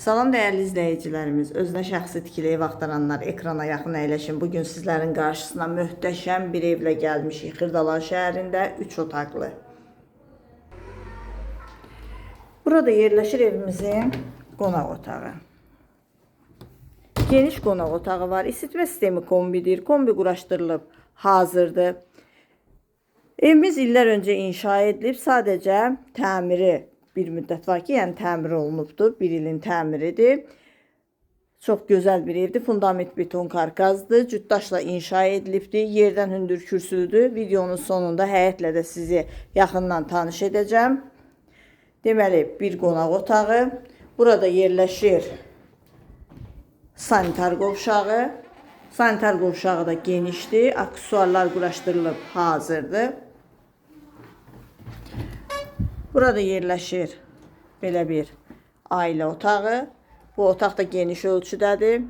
Salam dəyərli izləyicilərimiz, özünə şəxsi tikili ev axtaranlar ekrana yaxın əyləşin. Bugün sizlərin qarşısına möhtəşəm bir evlə gəlmişik. Xırdalan şəhərində 3 otaqlı. Burada yerləşir evimizin qonaq otağı. Geniş qonaq otağı var. İsitmə sistemi kombidir. Kombi quraşdırılıb hazırdır. Evimiz illər öncə inşa edilib. Sadəcə təmiri bir müddət var ki, yəni təmir olunubdur. Bir ilin təmiridir. Çox gözəl bir evdir. Fundament beton karkazdır. Cütdaşla inşa edilibdir. Yerdən hündür kürsülüdür. Videonun sonunda həyətlə də sizi yaxından tanış edəcəm. Deməli, bir qonaq otağı. Burada yerləşir sanitar qovşağı. Sanitar qovşağı da genişdir. Aksesuarlar quraşdırılıb hazırdır. Burada yerləşir belə bir ailə otağı. Bu otaq da geniş ölçüdədir.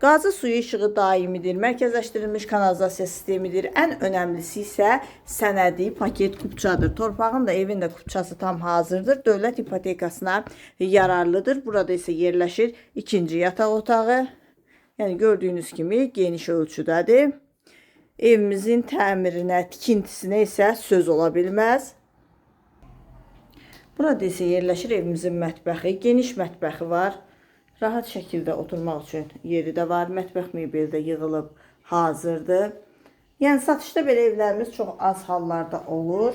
Qazı suyu işığı daimidir. Mərkəzləşdirilmiş kanalizasiya sistemidir. Ən önəmlisi isə sənədi paket kupçadır. Torpağın da evin də kupçası tam hazırdır. Dövlət ipotekasına yararlıdır. Burada isə yerləşir ikinci yataq otağı. Yəni gördüyünüz kimi geniş ölçüdədir. Evimizin təmirinə, tikintisinə isə söz ola bilməz. Burada isə yerləşir evimizin mətbəxi. Geniş mətbəxi var. Rahat şəkildə oturmaq üçün yeri də var. Mətbəx mebeli də yığılıb hazırdır. Yəni satışda belə evlərimiz çox az hallarda olur.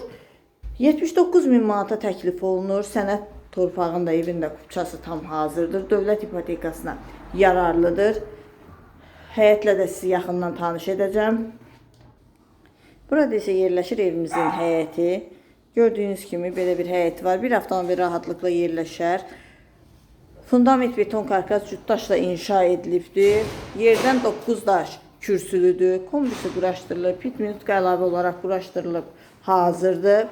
79 min manata təklif olunur. Sənəd torpağın da evin də kupçası tam hazırdır. Dövlət ipotekasına yararlıdır. Həyətlə də sizi yaxından tanış edəcəm. Burada isə yerləşir evimizin həyəti. Gördüyünüz kimi belə bir həyəti var. Bir avtomobil rahatlıqla yerləşər. Fundament beton karkas cütdaşla inşa edilibdir. Yerdən 9 daş kürsülüdür. Kombisi quraşdırılıb, pit minutka əlavə olaraq quraşdırılıb hazırdır.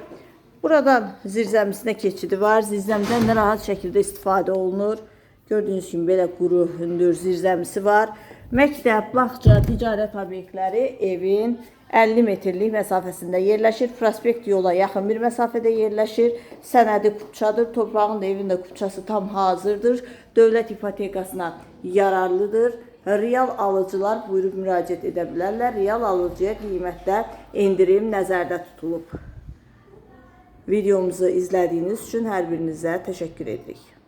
Buradan zirzəmisinə keçidi var. Zirzəmidən də rahat şəkildə istifadə olunur. Gördüyünüz kimi belə quru, hündür zirzəmisi var. Məktəb, bağça, ticarət obyektləri evin 50 metrlik məsafəsində yerləşir. Prospekt yola yaxın bir məsafədə yerləşir. Sənədi kupçadır. Torpağın da evin də kupçası tam hazırdır. Dövlət ipotekasına yararlıdır. Real alıcılar buyurub müraciət edə bilərlər. Real alıcıya qiymətdə endirim nəzərdə tutulub. Videomuzu izlədiyiniz üçün hər birinizə təşəkkür edirik.